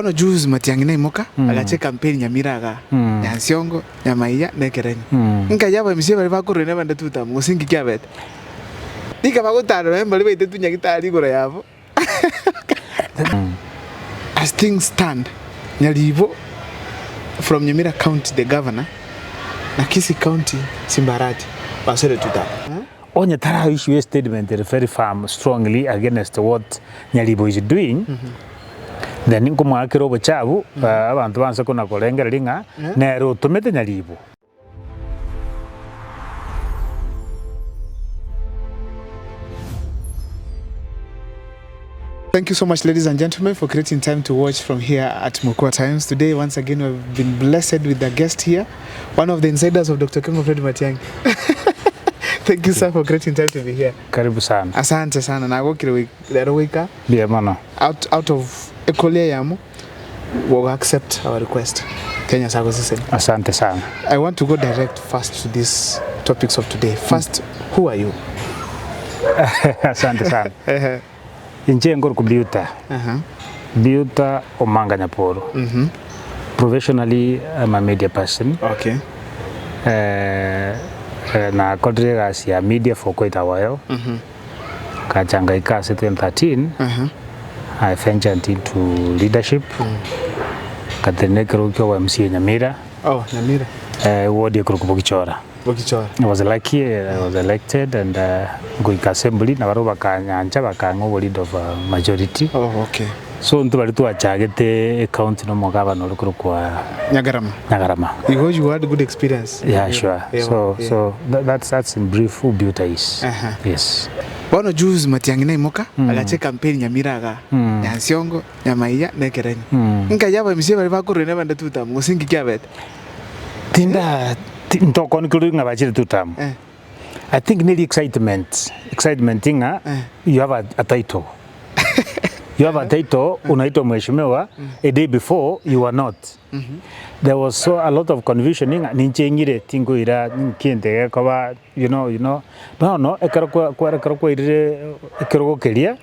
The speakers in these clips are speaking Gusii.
Bono juzi Matiang'i naimoka, agacha ekampeni Nyamira igaa, Nyansiongo, Nyamaiya, na Ekerenyo. Nkai aba MC baria bakorwania abande tutamu, gose inki kiabete? Rika bagotara nonye mbaria baitetwe nyagitari igoro yabo. As things stand, Nyaribo from Nyamira County the governor na Kisii County Simba Arati basoire tutamu. Onye tara issue a statement ere very firm strongly against what Nyaribo is doing, then nkomoakera obochabu abanto banse kona korengereria ng'a nere otomete Nyaribo. Thank you so much, ladies and gentlemen, for creating time to watch from here at Mokua Times. Today, once again, we've been blessed with a guest here, one of the insiders of Dr. Kengo Fred Matiang'i. Thank you, sir, for creating time to be here. Karibu sana. Asante sana. Nagokire rero goika Mbuya mono. out, out of ekoli eyemo will accept our request. Kenya Nyasaye agosesenie. Asante sana. I want to go direct first to these topics of today. First, who are you? Asante sana. Inche nkorokwa Beauta. Beauta Omanga Nyaporo. Professionally I'm a media person. Okay. Nakorire egasi ya media for quite a while. Ngacha ngaika ase 2013, I ventured into leadership. Ngatenena ekerogo kia obo MCA Nyamira. Oh, Nyamira. Ward ekorokwa Bogichora. Bogichora. I was lucky, I was elected and ngoika assembly nabarabwo bakanyancha bakang'a obo leader of majority. Oh, okay. So intwe baria twachagete ecounty na omogabana ore korokwa Nyagarama. Nyagarama. Igo you had good experience. Yeah, sure. Yeah, So, yeah. so tha- that's, that's in brief who Beauta is. Aha. Yes. Bono juzi Matiang'i naimoka agacha ekampeni Nyamira igaa, Nyansiongo, Nyamaiya na Ekerenyo. Nkai aba MC baria bakorwania abande tutamu gose inki kiabete? Tinda ti- ntokoni korwa ng'a bachire tutamu. Eh. I think neri excitement, excitement ng'a Eh. you have a, a title. You have a title, unaitwa mheshimiwa, a day before you were not. There was so a lot of confusion ng'a ninche ng'ire tinkoira kente gekoba you know, you know. Bono ekero kwa kwa ekero kwairire ekerogo keria,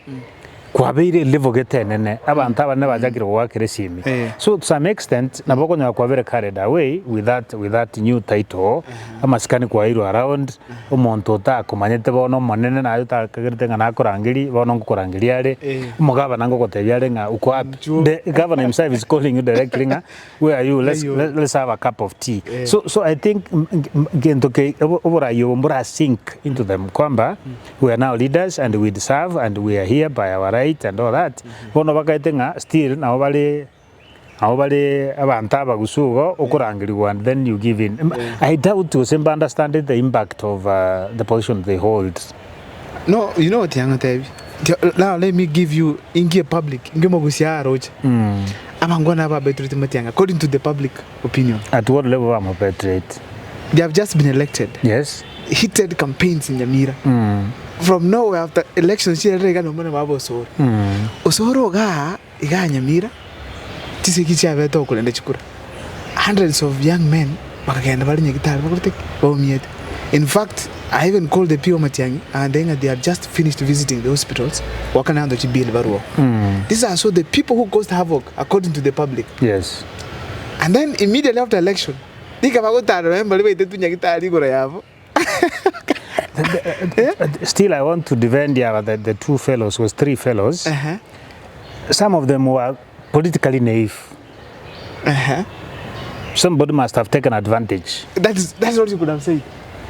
kwabeire elevel gete enene, abanto abanene bachakire gogoakera esimi. Eh. So to some extent, nabo okonyora kwabere carried away with that with that new title, amasikani kwairwe around, omonto otakomanyete bono omonene naye otakagerete ng'a nakorangerie, bono ngokorangeria are, Eh. omogabana ngogotebia are ng'a uko wapi? Inchuo. The governor himself is calling you directly ng'a where are you, let's Where you? let let's have a cup of tea. Eh. So so I think gento ke obo oborai obo mbora sink into them kwamba we are now leaders and we deserve and we are here by our right and all that, bono bakaete ng'a still nabo bare nabo bare abanto abagusu igo okorangerigwa and then you give in. I doubt gose mba understand the impact of the position they hold. No, you know what yangotebia? Now let me give you inki public, inki omogusia aroche. Abangwana aba abetureti Matiang'i according to the public opinion. At what level bamopetrate? They have just been elected. Yes. Heated campaigns in Nyamira. From nowhere after elections chiarire iga nomone baba Osoro. Osoro igaa igaa Nyamira chisegi chiabete okorenda chikura. Hundreds of young men bakagenda bare Nyagitari bakorete ki? Baumiete. In fact, I even called the PO Matiang'i akantebia ng'a they had just finished visiting the hospitals goakana abanto chibill barwao. These are so the people who caused havoc according to the public. Yes. And then immediately after election, rika bagotara nonye mbaria baitetwe Nyagitari igoro yabo. Still I want to defend yeah, the, the two fellows, was three fellows. Ehe, Some of them were politically naive. ehe. Somebody must have taken advantage. That is, that's what you could have said.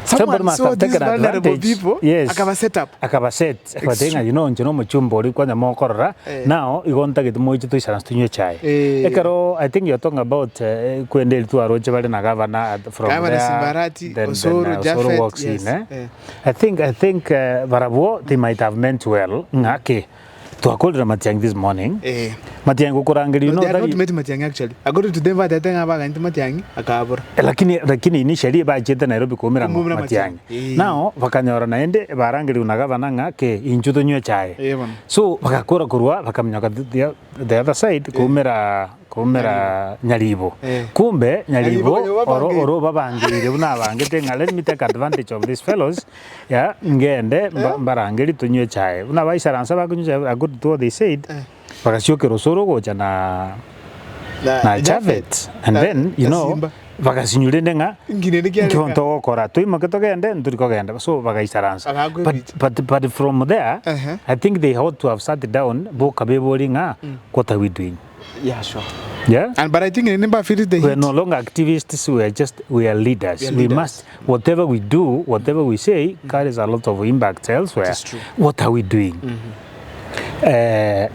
Somebody Someone must saw have these taken vulnerable advantage. people, Yes. akaba set up. Akabaset, akabatebia ng'a you know inche nomochumba oria kwanya mokorora, Eh. now igo ntagete moiche toisaranse tonywe echae. Eh. Ekero I think you're talking about eh, kwenda eria twaroche bare na governor at- from Governor there, Simbarati, then, then, Osoro, uh, Osoro Japhet, walks yes, in, eh? eh. I think, I think uh, barabwo they might have meant well ng'a ki Twakorire Matiang'i this morning. Eh. Matiang'i gokorangeria No, no they had not tari met Matiang'i actually. According to them batete ng'a baganyete Matiang'i akabora. lakini lakini initially bachiete Nairobi koumera ng'o Komoumera Matiang'i. Matiang'i. Eh. Now bakanyora naende barangerigwe na gavana ng'a ke inchuo tonywe echae. Eh bono. So bagakora korwa bakaminyoka the the other side koumera koumera Nyaribo. Eh. Kumbe Nyaribo Nyaribo konya oro obabangeire. oro obabangeire buna abangete ng'a let me take advantage of these fellows Yeah, ngende mba- mbarangerie tonywe echae. Buna baisaransa bakonywa echae according to what they said, Eh. bagasiokera osoro gocha na. Na na Japhet. Japhet and Na- then you na know Simba. bagasinywa rende ng'a Inki rende kiarenge? nkio ntogokora toimoke togende ntori kogenda so bagaisaransa Bagakwa but, ebicha. but, but from there Ehe. I think they ought to have sat down boka bebori ng'a what are we doing Yeah, sure. yeah And but I think remember feel the we are heat. no longer activists we are just we are leaders We are we leaders. must whatever we do whatever we say carries a lot of impact elsewhere It is true. what are we doing Eh,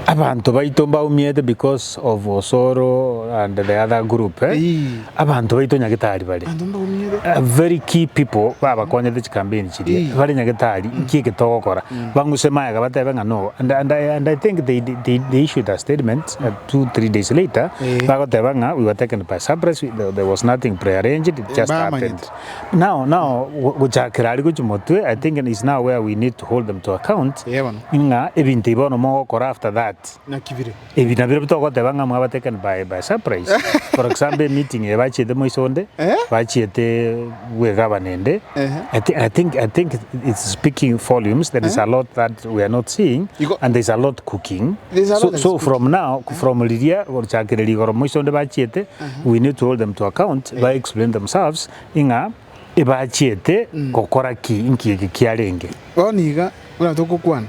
abanto baito mbaumiete because of Osoro and the other group eh? Ii. Abanto baito nyagetari bare Abanto mbaumiete. Very key people babakonyete chicampaign chiria Ii. bare nyagetari nki eke togokora bang'use maega batebe ng'a no and, and, I, and I think they, they, they issued a statement 2, 3 days later Eh. bagoteba ng'a we were taken by surprise there, there was nothing prearranged it just Bamanyete. happened now now gochakera aria gochia motwe I think is now where we need to hold them to account Eh bono. ng'a ebinto ebi bono mogokora after that Naki bire. Ebi nabirobio togoteba ng'a mwaba taken by, by surprise. For example, emeeting eye bachiete moiso onde, Eh? bachiete bwegabana ende. Ehe. I, thi- I think, I think it's speaking volumes. There is a lot that we are not seeing, You go- and there's a lot cooking. There's a so, lot that is so cooking. from now, from riria gochakera rigoro moiso onde bachiete, we need to hold them to account, ba explain themselves, ing'a ebachiete gokora ki, inki eke kiarenge. Bono iga buna togokwana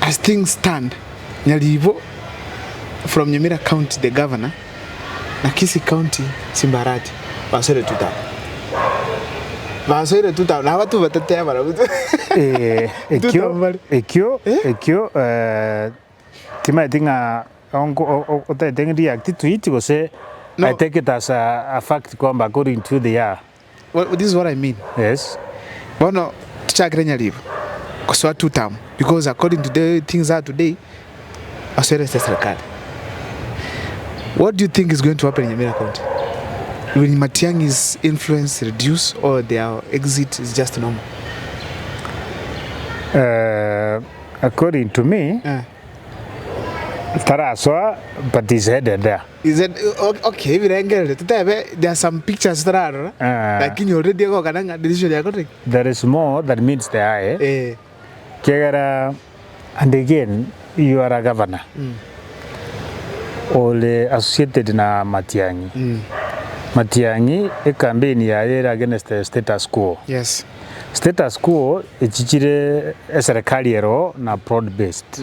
as things stand Nyaribo from Nyamira county the governor na Kisii county Simba Arati basoire tutam basoire tutam na abatu batateba barabwo Eh, ekio Tutam bare. ekio ekio eh, timaeti ng'a onko- o- o- otaete ng'a react to it gose No. I take it as a, a fact kwamba according to the year Well, this is what I mean. Yes. Bono tochakere Nyaribo gosoa tutam because according to the things are today asoere ase serikali. What do you think is going to happen in Nyamira County? Will Matiang'i's influence reduce or their exit is just normal? Uh, according to me, Eh. tarasoa but is headed there. Is it okay ebirengereri totebe there are some pictures torarora Eh. lakini already egokana ng'a decision yakorire ki? There is more that meets the eye. Eh. Kiagera and again you are a governor ore associated na Matiang'i. Matiang'i ecampaign yaye ere against the status quo. Yes. Status quo echichire eserekari ero na broad based.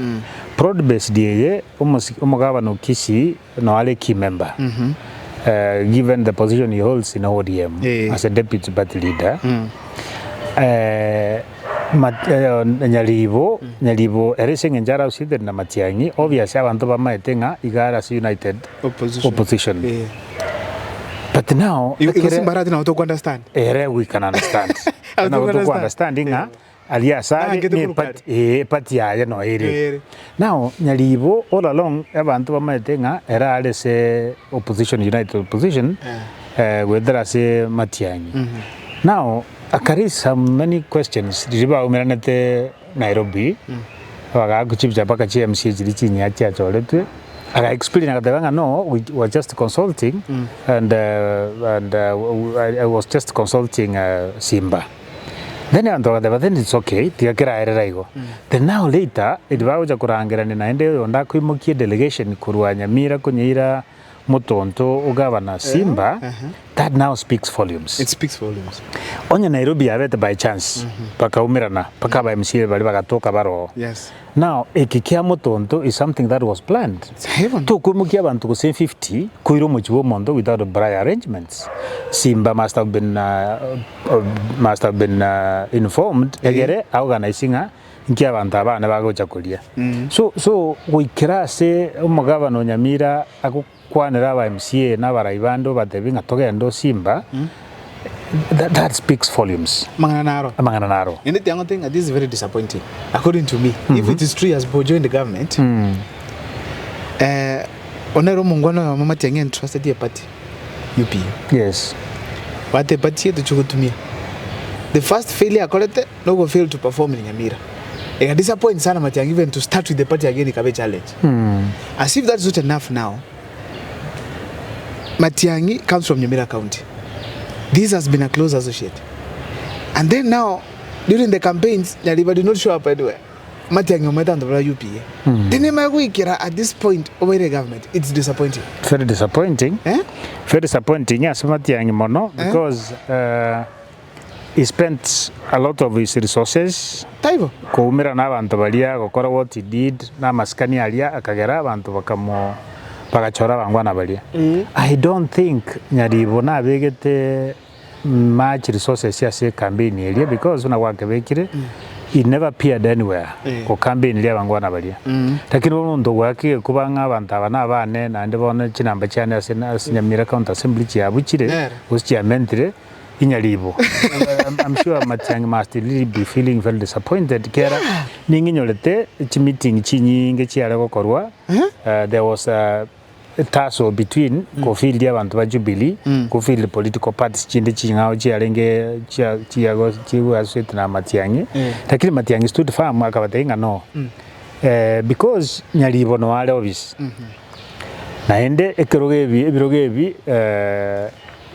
Broad based eye omosi omogabana o Kisii no are key member given the position he holds in ODM Eh. as a deputy party leader. Mat- Nyaribo Nyaribo ere ase eng'encho are associated na Matiang'i obvious abanto bamaete ng'a iga are ase United Opposition. Opposition. Eh. But now Igo ekere- Simba Arati nabo toko understand. ere we can understand. Nabo Nabo toko toko understand ng'a aria ase are Naangete ne korwa party eh party yaye no ere. Ere. Now Nyaribo all along abanto bamaete ng'a ere are ase opposition united opposition eh goetera ase Matiang'i. Now akari some many questions riria baumeranete Nairobi bagaakwa chibicha mpaka chi MCA chiria chinyia chiachoretwe Aga explain agateba ng'a no we were just consulting and and I, I was just consulting Simba. Then abanto bagateba then it's okay tiga keraerera igo. Then now later eri bagocha korangerania naende oyonde akoimokia delegation korwa Nyamira konyeira motonto o governor Simba that now speaks volumes. It speaks volumes. Onye Nairobi yabete by chance bakaumerana mpaka aba MCA baria bagatoka baroo. Yes. Now eke kia motonto is something that was planned. It's heaven. Tokoimokia abanto gose 50 koira omochie bwa omonto without prior arrangements. Simba must have been must have been informed egere aorganize ng'a inki abanto aba bane bagocha koria. So so goikera ase omogabana o Nyamira agokwanera aba MCA na abarai bande obatebie ng'a togende o Simba, that, that speaks volumes. Amang'ana naro. Amang'ana naro. Naende tiang'ote ng'a this is very disappointing according to me. If it is true he has joined the government, eh, one ere omongwana oyomo Matiang'i entrusted eparty UPA. Yes. Bwate eparty eye tochia gotumia. The first failure akorete nogo fail to perform in Nyamira. Eka disappoint sana Matiang'i even to start with the party again ikabe challenge. As if that's not enough now, Matiang'i comes from Nyamira County. This has been a close associate. And then now, during the campaigns, Nyariba did not show up anywhere. Matiang'i omanyete abanto baria ba UPA. Tinimanye goikera at this point obaire egovernment, it's disappointing. Very disappointing, Eh? very disappointing ase Matiang'i mono because he spent a lot of his resources Taibo? koumera na abanto baria gokora what he did na amasikani aria akagera abanto bakamo bagachora abangwana baria. I don't think Nyaribo nabegete much resources ase ecampaign eria because buna gwakebekire he never appeared anywhere go campaign ria abangwana baria. Lakini bono omonto ogoaka egekuba ng'a abanto aba nabane naende bono chinamba chiane ase ase Nyamira County Assembly chiabuchire Nere. gose chiamentire inyaribo. I'm sure Matiang'i must really be feeling very disappointed kera ning'inyorete chimeeting chinyinge chiare gokorwa there was a tussle between kofield abanto ba Jubilee, kofield political parties chinde ching'ao chiarenge chia chiago chigo associated na Matiang'i, lakini Matiang'i stood firm akabatebia ng'a no, because Nyaribo no are office, naende ekerogo ebi ebirogo ebi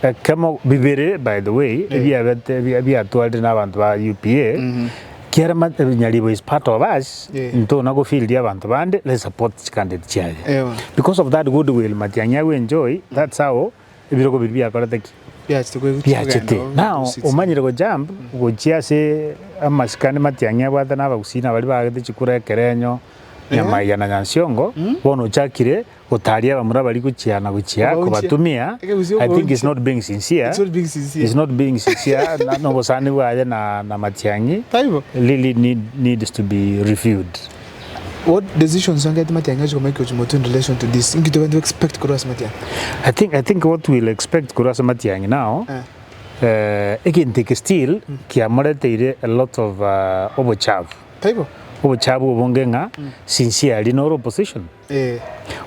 ekemo bibere by the way ebiabete ebiatwarire na abanto ba UPA, Kiara Nyaribo is part of us, ntona go field abanto bande, let's support chicandidate chiaye. Because of that goodwill Matiang'i ago enjoy, that's how ebirogo biria biakorete ki? Biachete. Now omanyire go jump gochia ase amasikani Matiang'i abwate na abagusii na baria baagete chikura ekerenyo, Nyamaiya na Nyansiongo, bono ochakire Gotaria abamura baria gochia na gochia kobatumia, I think is not being sincere, is not being sincere na obosani bwaye na na Matiang'i really need needs to be reviewed. What decisions ongete Matiang'i achi komake gochia motwe in relation to this? Inki tobwenerete expect korwa ase Matiang'i? I think I think what we'll expect korwa ase Matiang'i now, egento eke still kiamoreteire a lot of obochafu. Taibo? Obochafu obonge ng'a sincerely nore opposition. Eh.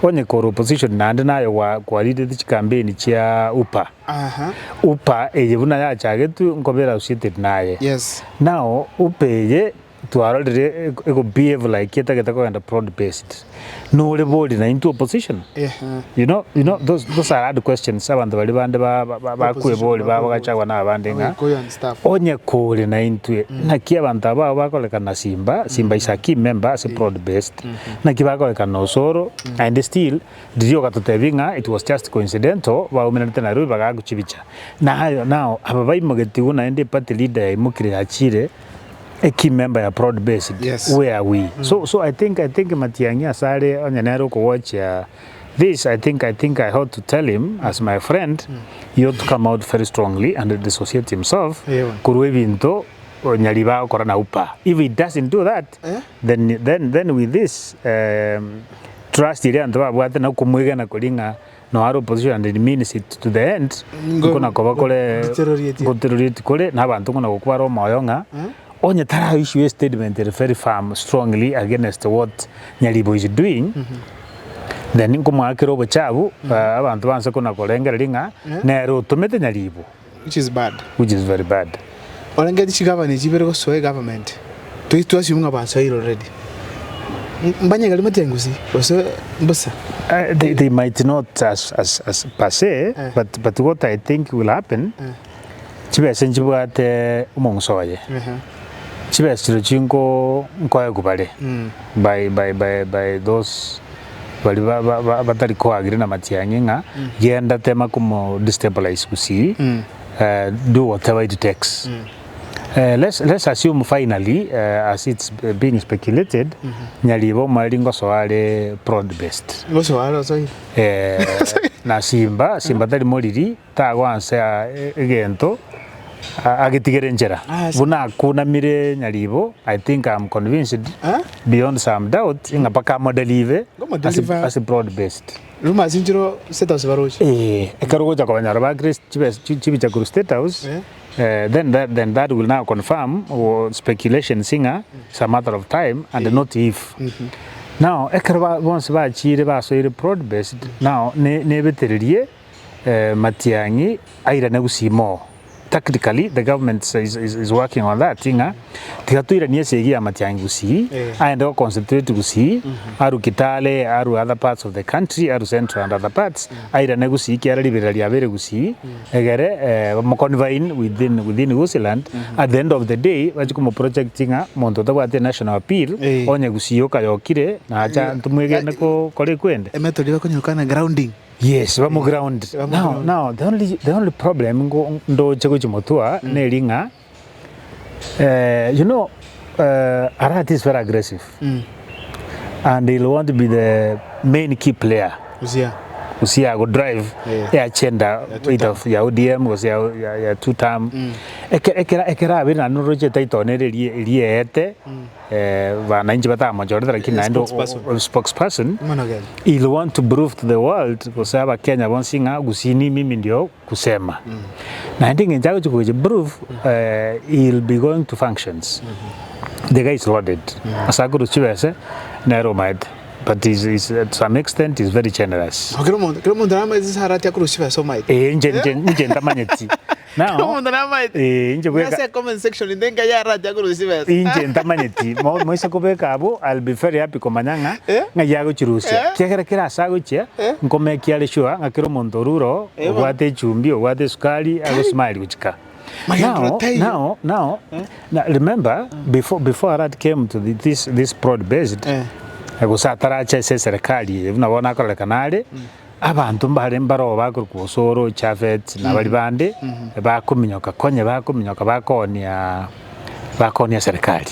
Onye kore opposition naende naye gwa kwaridete chikampeni chia UPA. Aha. UPA eye buna yachagetwe nkobera associated naye. Yes. Now UPA eye twarorire ego ego behave like etagete kogenda broad based. Nore bori naintwe opposition? Ehe. You know, you know those, those are hard questions abanto baria bande ba ba ba bakwebori Opposition bagachagwa na abande ng'a Agikuyu and stuff. onye kore naintwe naki abanto aba bakorekana Simba, Simba is a key member ase broad based. Naki bakorekana osoro, naende still riria ogatotebia ng'a it was just coincidental baumererete Nairobi bagaaka chibicha. Nayo now aba baimogetigwe naende eparty leader yaimokire yachire a key member ya broad based, Yes. where are we? So so I think I think Matiang'i ase are onye nere okowatchia this I think I think I ought to tell him as my friend, he ought to come out very strongly and dissociate himself Eeh. korwa ebinto Onyari bagokora na upa. If he doesn't do that, Eh? then, then, then with this um, trust iria abanto babwate na okomwegena koria ng'a no are opposition and it means it to the end, Ngo- nkona koba kore deteriorate. goteroreti kore na abanto nkona gokwa bare omoyo ng'a Eh? onye tara issue a statement ere very firm strongly against what Nyaribo is doing, then nkomoakera obochabu abanto banse kona korengereria ng'a Eh? nere otomete Nyaribo. Which is bad. Which is very bad. Orengeti chigavana echi ibere gosoa egovernment, toi to assume ng'a basoire already. Mbanyegeri matiang'i gose gose mbosa. They, they might not as, as, as per se, Eh. but, but what I think will happen, Eh. chibesa nchibwate omong'uso oye, Ehe. chibesa chiro chinko nkoegwa bare Mm. by, by, by, by those baria ba- ba- ba- batari koagree na matiang'i ng'a genda tema komo destabilize gusii eh, do whatever it takes. Eh, let's, let's assume finally eh, as it's being speculated Nyaribo omoreri ngosoa are broad based Ngosoa are osoire. eh, na Simba, Simba tari moriri tagoansa egento agetigere enchera. Ah, Buna akunamire Nyaribo, I think I'm convinced Eh? beyond some doubt ng'a mpaka amodelive Ngomodeliver. ase broad based. Rumors inchiro State House baroche. Eh, ekero ogocha kobanyora ba Grace chibes chibicha korwa State House, Eh? eh, then that, then that will now confirm or speculations ng'a it's a matter of time and not if. Now, ekero ba bonsi bachire basoire broad based, now ne nebetererie Matiang'i airane gusima oo. tactically the government is, is, is working on that ng'a tiga toiranie esegi ya Matiang'i Gusii, Eh. aende go concentrate Gusii, arwe Kitale, arwe other parts of the country, arwe Central and other parts, airane Gusii kiara riberera riabeire Gusii, egere eh, bamo confine within, within Gusiiland, at the end of the day bachie komo project ng'a monto otabwati national appeal, Eh. onye Gusii okayokire, nacha ntomwegene ko kore ekwende. Emethod bakonyora grounding. Yes, bamo ground. Bamo Now, ground. now the only, the only problem ngo ndoche gochia motua neri ng'a eh, you know eh, Arati is very aggressive and he'll want to be the main key player Gusii. gose ya go drive Eh. e agenda Ya two either of ya ODM gose ya, ya, ya two term Eke- ekera ekera abere naende noroche title nere erie eriete eh, bananchi batamochorete lakini naende o- Spokesperson. o- spokesperson Monogel. he'll want to prove to the world gose abakenya bonsi ng'a gusii ni mimi ndio kusema naende eng'encho agochi gochi prove eh, he'll be going to functions the guy is loaded ase akorwa chibese nere omaete but he's, he's, to some extent he's very generous Kera omonto kera omonto namaete ase arati akorwa chibesa omaete. Eh, inche inche inche ntamanyeti Kera now omonto namaete. eh, inche bweka Ase comment section inde nkai arati akorwa chibesa. Inche ntamanyeti, mo- moise kobeka abwo, I'll be very happy komanya ng'a Eh? ng'ai agochirusia. Eh? Kiagera kera ase agochia, Eh? nkomekia are sure ng'a kera omonto orure oo, Eh, bono. obwate echumbi, obwate esukari, agosmile gochika. Magenderero Now, taiyo. now, now, na remember, before, before Arad came to the, this, this broad based, Eh. gose ataracha ase eserekari eye buna bono akorekana are, abanto mbare mbaroo bakorokwa Osoro, Japhet, na baria bande, bakominyoka konye bakominyoka bakoonia bakoonia serikali.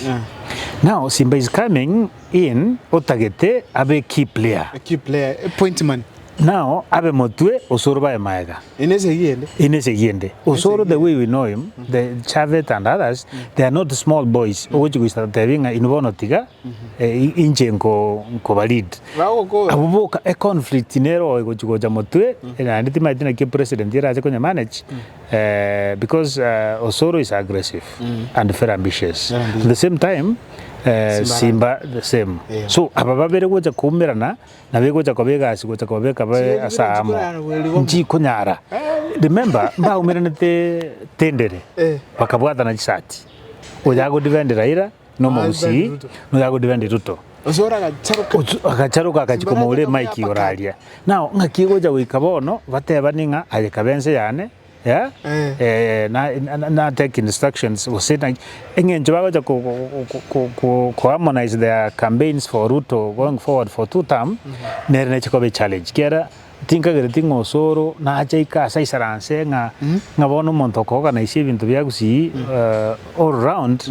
Now Simba is coming in otagete abe key player. A key player, a point man. Now abe motwe Osoro baye maega. Ene esegi ende. Ine esegi ende. Osoro the way we know him, the Chavet and others, they are not small boys. Ogochi goisa gotebi ng'a inwe bono tiga eh, inche nko nkoba lead. Bagokora. Abwo boka econflict nere oo egochi gocha motwe, naende timanyeti naki president erache konya manage, eh, because eh, Osoro is aggressive and very ambitious. Very ambitious. At the same time, eh, Simba Simba the same. Yeah. So aba babere gocha koumerana, nabo egocha koba egasi gocha kobabeka babe Chieri ase amo. chikonyara bweri bomo. Nchikonyara. Remember, mbaumeranete tendere, Eh. bakabwatana chisati. Oyo agodefend Raila, na omogusii, Ruto. na oyo agodefend Ruto. Osoro agacharoka. Otu- Agacharoka agachia Simba komoura nataka emic koyapaka. igoro aria. Now, ng'aki egocha goika bono, batebani ng'a aye kabe ense yane, yeah, Eh. eh, na, na, na take instructions gose naki, eng'encho bagocha ko- ko- ko- ko- ko- ko harmonize their campaigns for Ruto going forward for two term, nere neche koba echallenge. Ekiagera tinkagereti ng'a Osoro nache aike ase aisaranse ng'a ng'a bono omonto oko organise ebinto bia Gusii all round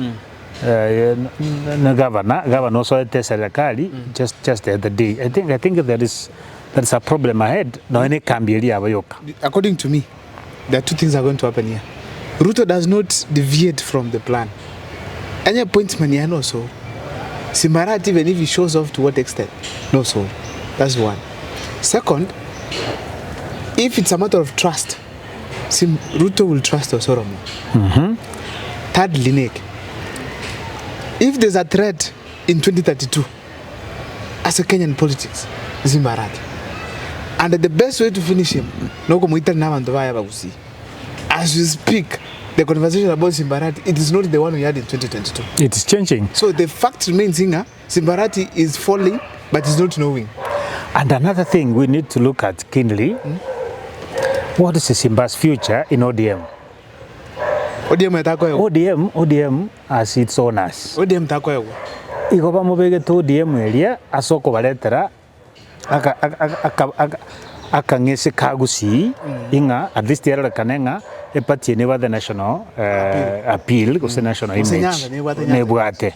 na governor, governor osoete eserekari just just the other day. I think I think there is there is a problem ahead nonya na ekambi eria yabo yoka. According to me, there are two things are going to happen here. Ruto does not deviate from the plan. Any appointment here, no so. Simbarati, even if he shows off to what extent, no so. That's one. Second, if it's a matter of trust, Sim, Ruto will trust Osoro more. Thirdly, Nick, if there's a threat in 2032 as a Kenyan politics, Simbarati. And the best way to finish him, nokomoita n'abantu baya bagusii. As we speak, the conversation about Simbarati, it is not the one we had in 2022. It is changing. So the fact remains, Inga, Simbarati is falling, but is not knowing. And another thing we need to look at keenly, what is Simba's future in ODM? ODM etakoegwa. ODM, ODM as its owners. ODM takoegwa. Igo bamobegete ODM eria ase okobaretera aka- aka- aka- aka- akang'ese ka Gusii ing'a at least erorekane ng'a eparty eye nebwate national eh, appeal gose national Gose image Nyanza nebwate Nyanza. nebwate.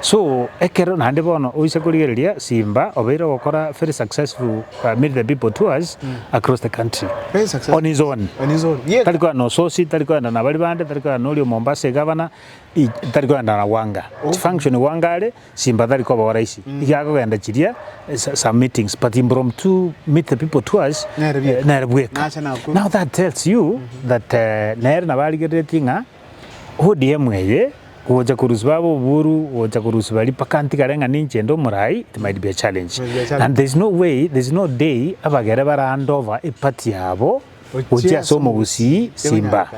So ekero naende bono oise korigereria Simba obeire ogokora very successful uh, meet the people tours across the country Very successful. on his own. On his own. Yeah. Tari kogenda na Osotsi, tari kogenda na baria bande, tari kogenda na oria o Mombasa egavana, i- tari kogenda na Wanga. Function Wanga are, Simba tari koba oraisi. Iga akogenda chiria eh, some meetings, but impromptu meet the people tours, Nere bweka. eh, nere bweka. Nacha nakwo. Now that tells you that eh, nere nabo arigereretie ng'a ODM eye, gocha korusia baba Oburu, gocha korusia baria mpaka ntigare ng'a ninche inde omorai, it might be a challenge. Might be a challenge. And there's no way, there's no day abagere bara hand over eparty yabo. Gochia ase omogusii Simba.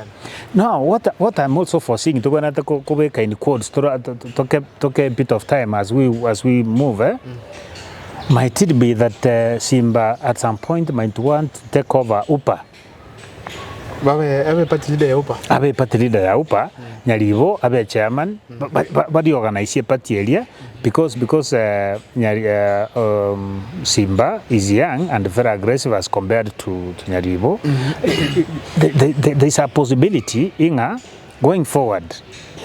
Now what, what I'm also foreseeing tobwenerete kobeka in quotes tora toke toke a bit of time as we, as we move eh, might it be that Simba at some point might want to take over UPA? Babe abe party leader ya UPA. Abe party leader ya UPA, Nyaribo abe chairman, ba- ba- bariorganisie party eria because because Nyari Simba is young and very aggressive as compared to to Nyaribo. The- the- the- there is a possibility ing'a going forward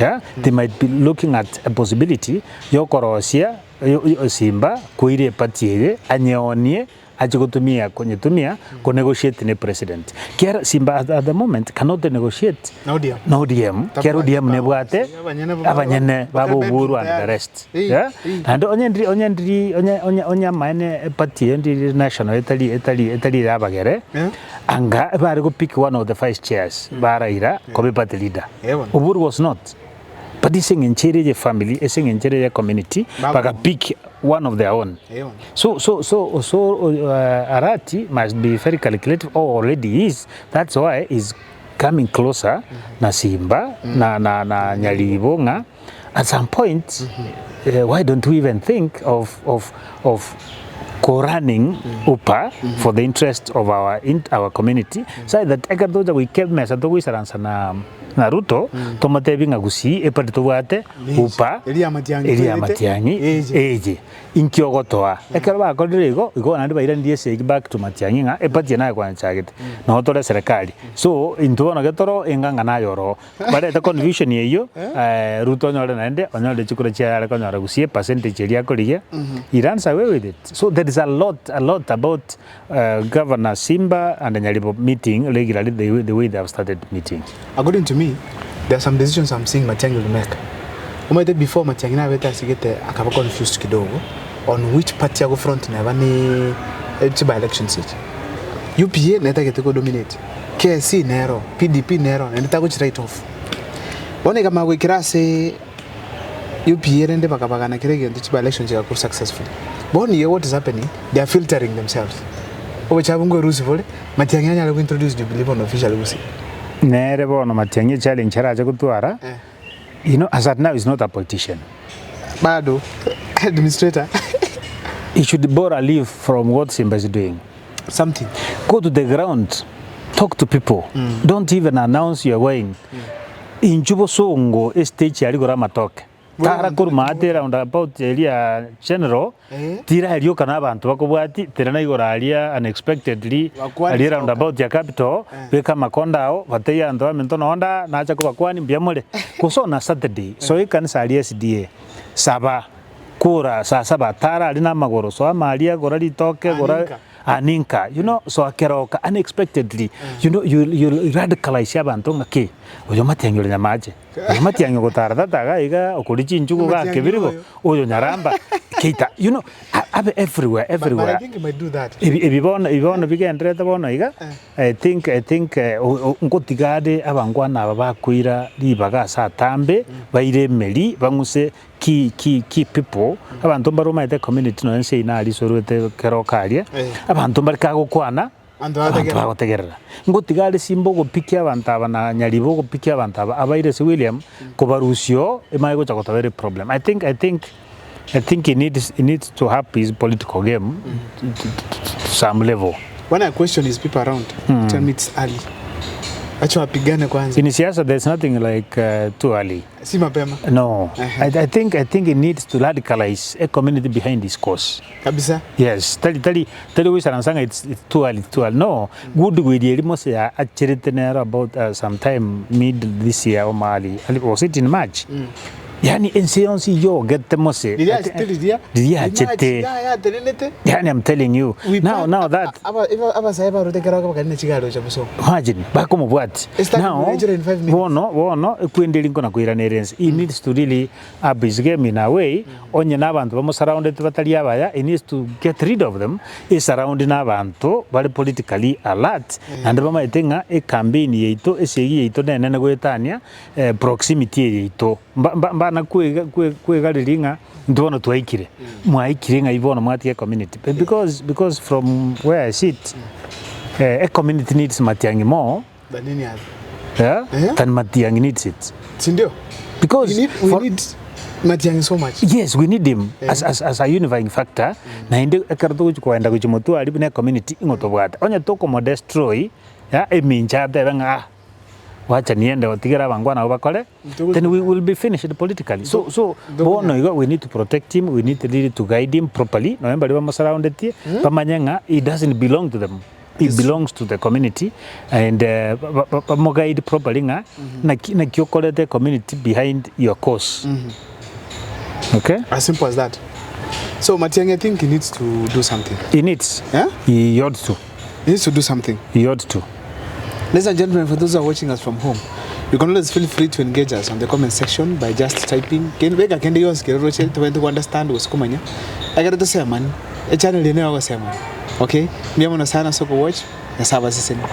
yeah, they might be looking at a possibility yokorosia yo- yo- Simba koira eparty eye anyeonie Ache gotumia konyetumia ko negotiate ne president. Kiara Simba at, at the moment cannot negotiate Na ODM. na ODM. Kiara ODM nebwate Abanyene abanyene baba Oburu and the rest. Eh, Yeah? eh. Naende onye ndiri onye ndiri onye onye onye amaene eparty eye ndiri national etari etari etari ya abagere Eh. anga ebare go pick one of the vice chairs ba Raila koba eparty leader. Eh, bono. Oburu was not. But ase eng'encho ere ye family, ase eng'encho ere ye community, Baba. baka pick one of their own. Eh, bono. So, so, so, so Arati must be very calculative, or already is. That's why he's coming closer na Simba, na, na, na Nyaribo ng'a at some point, why don't we even think of, of, of co-running UPA for the interest of our, in, our community, so that ekero togocha goika emesa togoisaransa na na Ruto, tomotebi ng'a gusii eparty tobwate UPA, Eria Matiang'i eria toirete, Matiang'i, eche. eche. Inki ogotoa? Ekero bakorire igo, igo naende bairanirie esegi back to Matiang'i ng'a eparty eye naye kwanchagete, nabo tore eserekari. So, intwe bono getoro enga ng'a naye oroo. Barete confusion eyio, Ruto onyore naende, onyore chikura chiaye are konyora gusii epercentage eria akorigia, he runs away with it. So there is a lot, a lot about Governor Simba and Nyaribo meeting regularly the way, the way they have started meeting. According to me, there are some decisions I'm seeing Matiang'i will make. Omanyete before Matiang'i nabete asigete akaba confused kidogo on which party ago front neba ne chi by elections echi. UPA netagete ko dominate, KC nero, PDP nero, naende tagochi write off. Bono ekamanya goikera ase UPA rende bakabagana kera egento chi by elections chigakora successfully. Bono iga what is happening, they are filtering themselves. Obochafu nkwerusia bore, Matiang'i anyare go introduce Jubilee bono officially gose. Nere bono Matiang'i echallenge arache gotwara, Eh. you know as at now he's not a politician. Bado administrator. He should borrow a leaf from what Simba is doing. Something. Go to the ground, talk to people. Don't even announce you are going. Inchu bosongo estage aria igoro amatoke. Tara korwa maate round about eria general, Eh. tira na abanto bakobwati, tera na igoro aria unexpectedly, Bakwani aria round soka. about ya capital, beka amakonda ao, batebie abanto baminto nonda, nacha kobakwani mbuya more. Gose on a Saturday, soa ekanisa aria SDA, saba, kura saa saba, tara aria na amagoro, soa ama aria, gora ritoke, gora Aninka. aninka, you know, soa keroka unexpectedly, you know, you, you radicalize abanto ng'a ki, oyo matiang'i ore nyamache. Oyo matiang'i ogotara tata iga iga okoria chinchugu iga Matiang'i kebirigo, oyo. oyo nyaramba, keita, you know, a- abe everywhere, But, but I everywhere. think he might do that. Ebi ebi bono ebi bono bigendererete bono iga, I think I think o- o- ngotiga ade abangwana aba bakoira ribaga ase atambe, baire emeri, bang'use key key key people, abanto mbare omanyete ecommunity nonye inse eye nari isorwete keroka aria, Eh. abanto mbare kagokwana, Abanto abanto bagotegerera. bagotegerera. Ngotiga are simba ogopikia abanto aba na nyaribo ogopikia abanto aba, abaire ase William, kobarusia oo, emanye gocha gotoba ere problem. I think I think I think he needs he needs to up his political game to to to some level. When I question his people around, tell me it's early. Wacha wapigane kwanza. In siasa there's nothing like too early. Si mapema. No. I, I think I think he needs to radicalize a community behind his cause. Kabisa. Yes, tari tari tari goisaransa ng'a it's, it's too early, it's too early. No, good will eri mose ya acherete nero about sometime mid this year or early, early was it in March? Yaani ense yonsi yogete mose. Riria achete riria. Riria achete. Riria yatenenete. Yaani I'm telling you. We Now plan- now that Aba- aba- abasae barute kero bakarina chigari gocha bosongo. Imagine, bakomobwati. It's like Now, Nigeria in 5 minutes. bono, bono, ekwende eri nkona koiranera ense. He needs to really up his game in a way, onye na abanto bamosurroundete batari abaya, he needs to get rid of them, esurround na abanto bare politically alert, naende bamaete ng'a ecampaign yaito, esegi yaito nenene goetania proximity eye yaito. Mba- mba- Mbana kwega kwe- kwegareria ng'a intwe bono twaikire, mwaikire ng'ai bono mwatiga ecommunity. Because, because from where I sit, Eh, a community needs Matiang'i more Than any other. yeah, Eh? than Matiang'i needs it. Sindio? Because We need, we for- need Matiang'i so much. Yes, we need him as, as, as a unifying factor. Naende ekero togochi koenda gochi motwe aria buna ecommunity ing'o tobwate. Onye tokomodestroy, yeah, emincha atebe ng'a ah, wacha niende otigere abangwana abwo bakore, then we will be finished politically. So, so bono igo we need to protect him, we need really to guide him properly, nonya baria bamosurroundetie, bamanye ng'a he doesn't belong to them, he belongs to the community and eh, ba- ba- bamoguide properly ng'a naki naki okorete community behind your cause. Okay? As simple as that. So Matiang'i, I think he needs to do something. He needs. Yeah? He ought to. He needs to do something. He ought to. Ladies and gentlemen, for those who are watching us from home, you can always feel free to engage us on the comment section by just typing Ken- beka kende yonsi kero roche tobente ku understand gose komanya ekero tosemani echannel eye nero ogosemani okay mbuya mono sana ase okowatch nyasaye abasesenie.